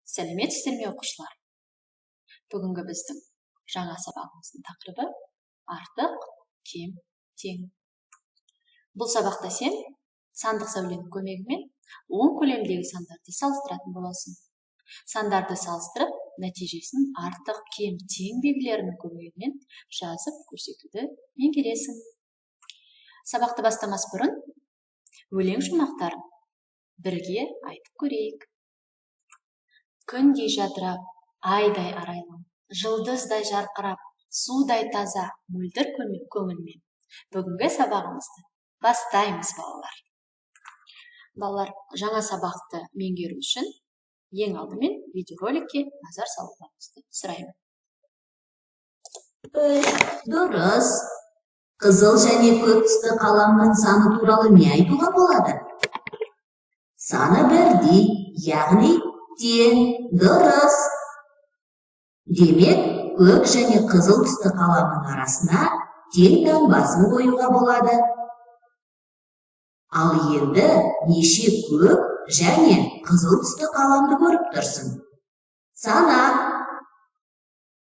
Сәлеметсіздер ме, оқушылар? Бүгінгі біздің жаңа сабағымыздың тақырыбы: артық, кем, тең. Бұл сабақта сен сандық сәуленің көмегімен оң көлемдегі сандарды салыстыратын боласың. Сандарды салыстырып, нәтижесін артық, кем, тең белгілерінің көмегімен жазып көрсетуді меңгересің. Сабақты бастамас бұрын өлең шумақтарын бірге айтып көрейік. Күндей жадырап, айдай арайлым, жұлдыздай жарқырап, судай таза, мөлдір көңілмен бүгінгі сабағымызды бастаймыз, балалар. Балалар, жаңа сабақты меңгеру үшін ең алдымен видеороликке назар салуларыңызды сұраймын. 3. Дұрыс. Қызыл және көк түсті қаламның саны туралы не айтуға болады? Саны бірдей, яғни тең. Дұрыс. Демек, көк және қызыл түсті қаламның арасына тең таңбасын қоюға болады. Ал енді неше көк және қызыл түсті қаламды көріп тұрсың? Сана.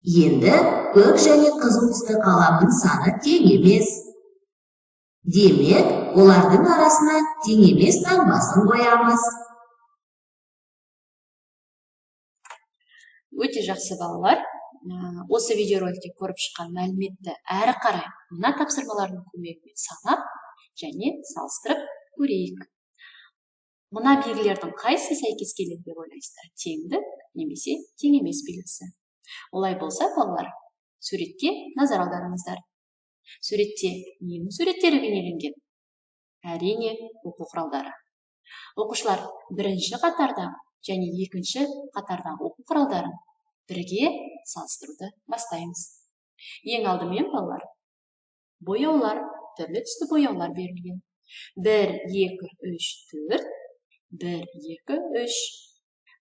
Енді көк және қызыл түсті қаламның саны тең емес. Демек, олардың арасына тең емес таңбасын қоямыз. Өте жақсы, балалар. Осы видеороликте көріп шыққан мәліметті әрі қарай мына тапсырмалардың көмегімен санап және салыстырып көрейік. Мына белгілердің қайсысы сәйкес келеді деп ойлайсыздар? Теңдік немесе тең емес белгісі. Олай болса, балалар, суретке назар аударыңыздар. Суретте ненің суреттері бейнеленген? Әрине, оқу құралдары. Оқушылар, бірінші қатардағы және екінші қатардағы оқу құралдарын бірге салыстыруды бастаймыз. Ең алдымен, балалар, бояулар, түрлі түсті бояулар берілген. 1, 2, 3, 4, 1, 2, 3.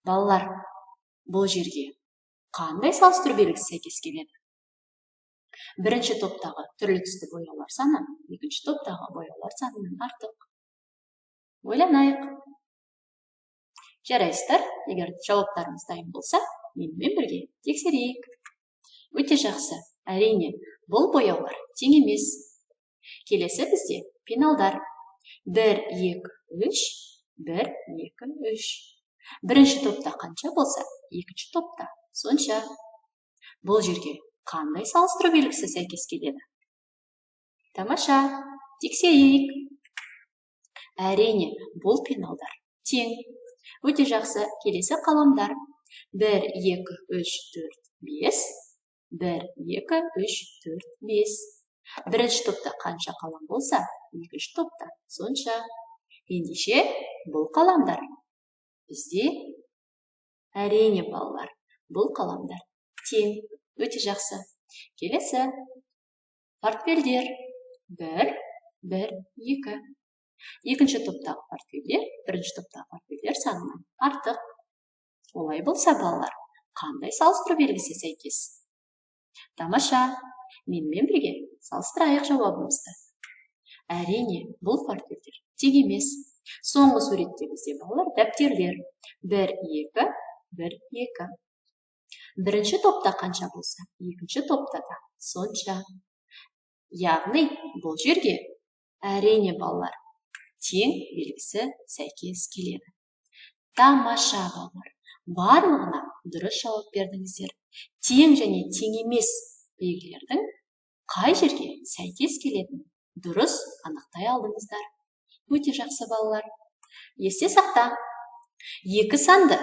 Балалар, бұл жерге қандай салыстыру белгісі сәйкес келеді? Бірінші топтағы түрлі түсті бояулар саны екінші топтағы бояулар санынан артық. Ойланайық. Жарайсыздар, егер жауаптарыңыз дайын болса, менімен бірге тексерейік. Өте жақсы. Әрине, бұл бояулар тең емес. Келесі бізде пеналдар. 1, 2, 3, 1, 2, 3. Бірінші топта қанша болса, екінші топта сонша. Бұл жерге қандай салыстыру белгісі сәйкес келеді? Тамаша, тексерейік. Әрине, бұл пеналдар тең. Өте жақсы. Келесі қаламдар. 1, 2, 3, 4, 5. 1, 2, 3, 4, 5. Бірінші топта қанша қалам болса, екінші топта сонша. Ендеше, бұл қаламдар бізде, әрине, балалар, бұл қаламдар тең. Өте жақсы. Келесі портфельдер. 1, 1, 2. Екінші топтағы портфельдер бірінші топтағы портфельдер санынан артық. Олай болса, балалар, қандай салыстыру белгісі сәйкес? Тамаша, менімен бірге салыстырайық жауабымызды. Әрине, бұл портфельдер тең емес. Соңғы суретте бізде, балалар, дәптерлер. 1, 2, 1, 2. Бірінші топта қанша болса, екінші топта да сонша. Яғни, бұл жерге, әрине, балалар, тең белгісі сәйкес келеді. Тамаша, балалар, барлығына дұрыс жауап бердіңіздер. Тең және тең емес белгілердің қай жерге сәйкес келетінін дұрыс анықтай алдыңыздар. Өте жақсы, балалар. Есте сақта. Екі санды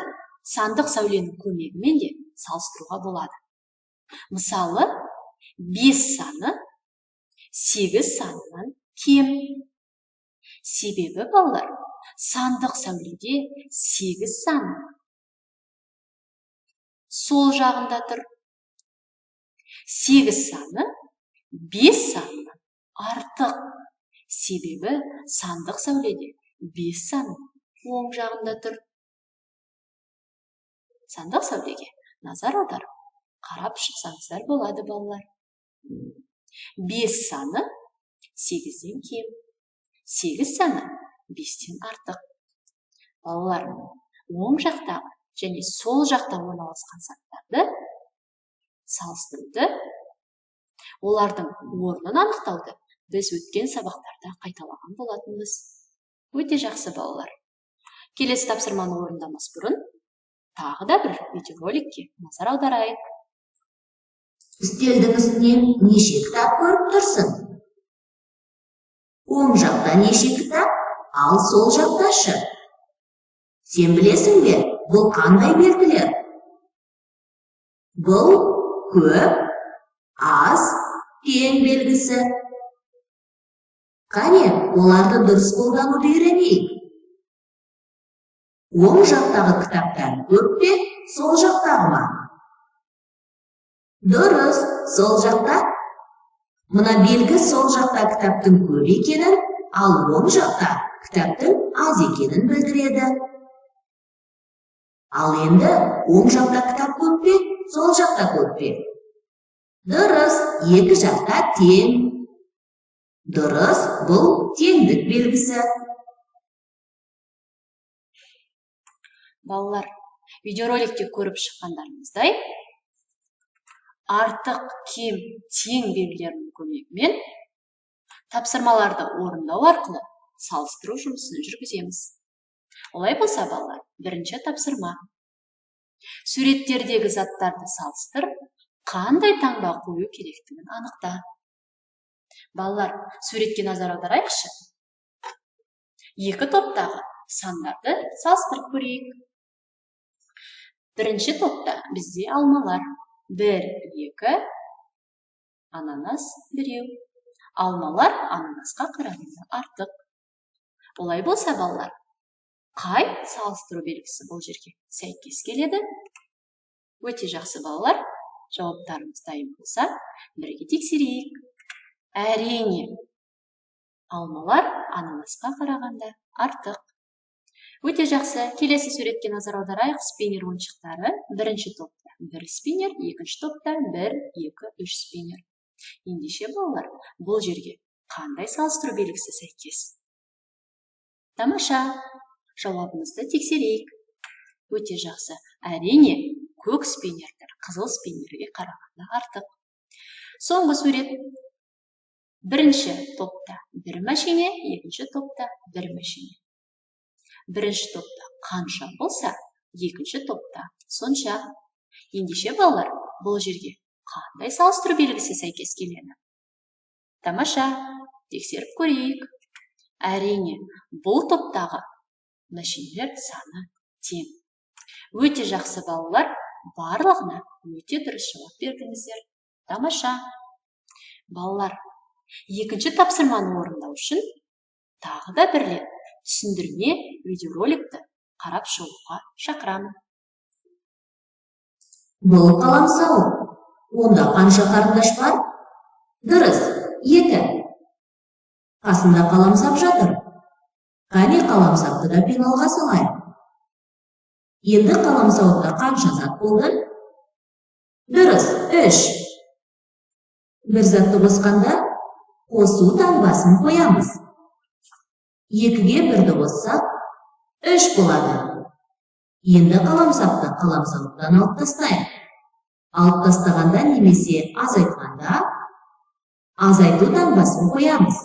сандық сәуленің көмегімен де салыстыруға болады. Мысалы, 5 саны 8 санынан кем. Себебі, балалар, сандық сәуледе 8 саны сол жағында тұр. 8 саны 5 санынан артық. Себебі сандық сәуледе 5 саны оң жағында тұр. Сандық сәулеге назар аударып, қарап шықсаңыздар болады, балалар. 5 саны 8-ден кем. 8 саны 5-тен артық. Балалар, оң жақтағы және сол жақта орналасқан заттарды салыстыруды, олардың орнын анықтауды біз өткен сабақтарда қайталаған болатынбыз. Өте жақсы, балалар. Келесі тапсырманы орындамас бұрын тағы да бір видеороликке назар аударайық. Үстелдің үстінен неше кітап көріп тұрсың? Оң жақта неше кітап, ал сол жақта шы? Сен білесің бе, бұл қандай белгілер? Бұл көп, аз, тең белгісі. Қане, оларды дұрыс қолдануды үйренейік. Оң жақтағы кітаптар көп пе, сол жақтағы ма? Дұрыс, сол жақта. Мына белгі сол жақта кітаптың көп екенін, ал оң жақта кітаптың аз екенін білдіреді. Ал енді оң жақта кітап көп пе, сол жақта көп пе? Дұрыс, екі жақта тең. Дұрыс, бұл теңдік белгісі. Балалар, видеороликте көріп шыққандарыңыздай, артық, кем, тең белгілерінің көмегімен тапсырмаларды орындау арқылы салыстыру жұмысын жүргіземіз. Олай болса, балалар, бірінші тапсырма. Суреттердегі заттарды салыстыр, қандай таңба қою керектігін анықта. Балалар, суретке назар аударайықшы. Екі топтағы сандарды салыстырып көрейік. Бірінші топта бізде алмалар. 1, 2, ананас 1. Алмалар ананасқа қарағанда артық. Олай болса, балалар, қай салыстыру белгісі бұл жерге сәйкес келеді? Өте жақсы, балалар. Жауаптарымыз дайын болса, бірге тексерейік. Әрине, алмалар ананасқа қарағанда артық. Өте жақсы. Келесі суретке назар аударайық. Спиннер ойыншықтары. Бірінші топта 1 спиннер, екінші топта 1, 2, 3 спиннер. Ендеше, балалар, бұл жерге қандай салыстыру белгісі сәйкес? Тамаша. Жауабымызды тексерейік. Өте жақсы. Әрине, көк спиннерлер қызыл спиннерге қарағанда артық. Соңғы сурет. Бірінші топта 1 мәшине, екінші топта 1 мәшине. Бірінші топта қанша болса, екінші топта сонша. Ендеше, балалар, бұл жерге қандай салыстыру белгісі сәйкес келеді? Тамаша, тексеріп көрейік. Әрине, бұл топтағы мәшинелер саны тең. Өте жақсы, балалар, барлығына өте дұрыс жауап бердіңіздер. Тамаша. Балалар, екінші тапсырманы орындау үшін тағы да бір рет түсіндірме видеороликті қарап шығуға шақырамын. Бұл қаламсауыт. Онда қанша қарындаш бар? Дұрыс, 2. Қасында қаламсап жатыр. Қане, қаламсапты да пеналға салайық. Енді қаламсауытта қанша зат болды? Дұрыс, 3. Бір затты қосқанда қосу таңбасын қоямыз. 2-ге 1-ді қоссақ, 3 болады. Енді қаламсапты қаламсауыттан алып тастайық. Алып тастағанда немесе азайтқанда азайту таңбасын қоямыз.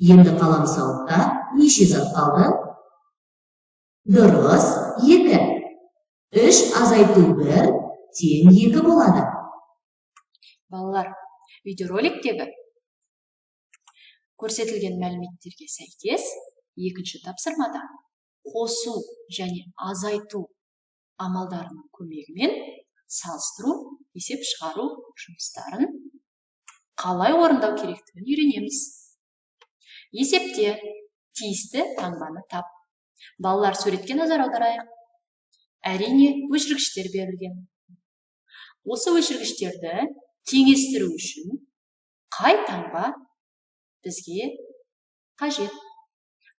Енді қаламсауытта неше зат қалды? Дұрыс, 2. 3 азайту 1 тең 2 болады. Балалар, видеороликтегі көрсетілген мәліметтерге сәйкес, екінші тапсырмада қосу және азайту амалдарының көмегімен салыстыру, есеп шығару жұмыстарын қалай орындау керектігін үйренеміз. Есепте тиісті таңбаны тап. Балалар, суретке назар аударайық. Әрине, өшіргіштер берілген. Осы өшіргіштерді теңестіру үшін қай таңба бізге қажет?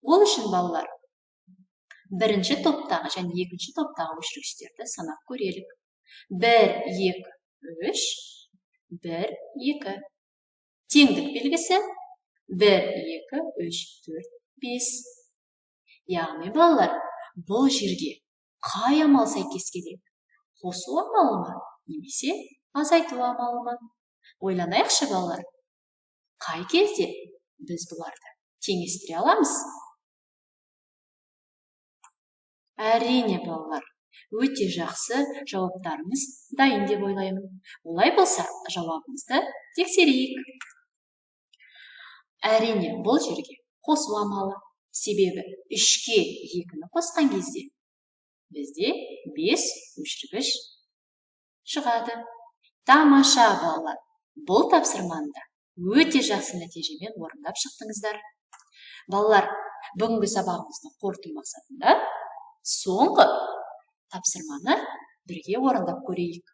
Ол үшін, балалар, бірінші топтағы және екінші топтағы өшіргіштерді санап көрелік. 1, 2, 3, 1, 2. Теңдік белгісі 1, 2, 3, 4, 5. Яғни, балалар, бұл жерге Қай амал сәйкес келеді? Қосу амалы ма, немесе азайту амалы ма? Ойланайықшы, балалар. Қай кезде біз бұларды теңестіре аламыз? Әрине, балалар, өте жақсы жауаптарыңыз дайын деп ойлаймын. Олай болса, жауабымызды тексерейік. Әрине, бұл жерге қосу амалы. Себебі 3-ке 2-ні қосқан кезде бізде 5 өшіргіш шығады. Тамаша, балалар, бұл тапсырманы да өте жақсы нәтижемен орындап шықтыңыздар. Балалар, бүгінгі сабағымызды қорыту мақсатында соңғы тапсырманы бірге орындап көрейік.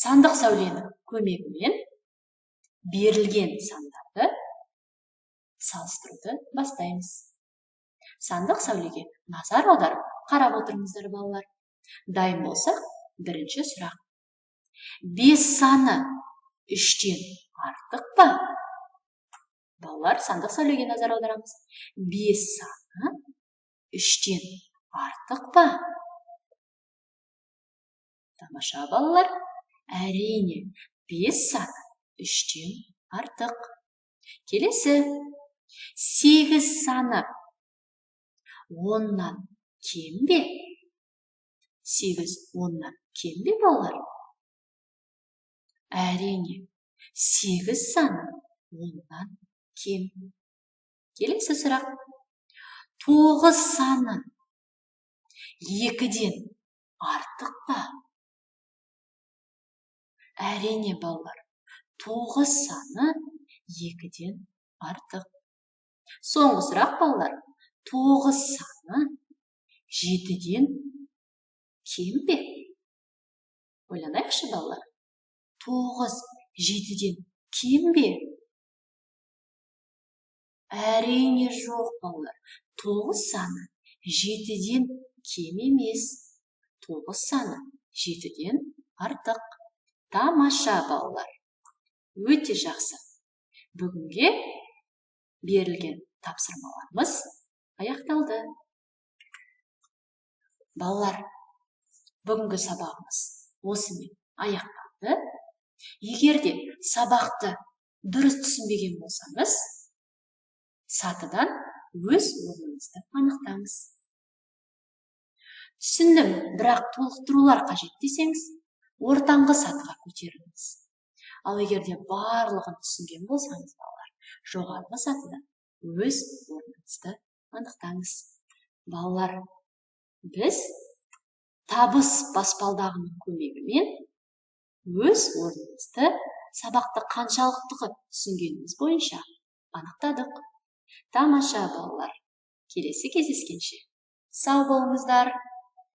Сандық сәуленің көмегімен берілген сандарды салыстыруды бастаймыз. Сандық сәулеге назар аударып қарап отырыңыздар, балалар. Дайын болсақ, бірінші сұрақ. 5 саны 3-тен артық па? Балалар, сандық сәулеге назар аударамыз. 5 саны 3-тен артық па? Тамаша, балалар. Әрине, 5 саны 3-тен артық. Келесі, 8 саны 10-нан кем бе? 8 10-нан кем бе, балалар? Әрине, 8 саны 10-нан кем. Келесі сұрақ. 9 саны 2-ден артық па? Әрине, балалар, 9 саны 2-ден артық. Соңғы сұрақ, балалар. 9 саны 7-ден кем бе? Ойланайықшы, балалар. 9 7-ден кем бе? Әрине жоқ, балалар. 9 саны 7-ден кем емес. 9 саны 7-ден артық. Тамаша, балалар. Өте жақсы. Бүгінге берілген тапсырмаларымыз аяқталды. Балалар, бүгінгі сабағымыз осымен аяқталды. Егер де сабақты дұрыс түсінбеген болсаңыз, сатыдан өз орныңызды анықтаңыз. Түсіндім, бірақ толықтырулар қажет десеңіз, ортаңғы сатыға көтеріліңіз. Ал егер де барлығын түсінген болсаңыз, балалар, жоғарғы сатыдан өз орныңызды анықтаңыз. Балалар, біз табыс баспалдағының көмегімен өз орнымызды сабақты қаншалықты түсінгеніміз бойынша анықтадық. Тамаша, балалар. Келесі кездескенше сау болыңыздар.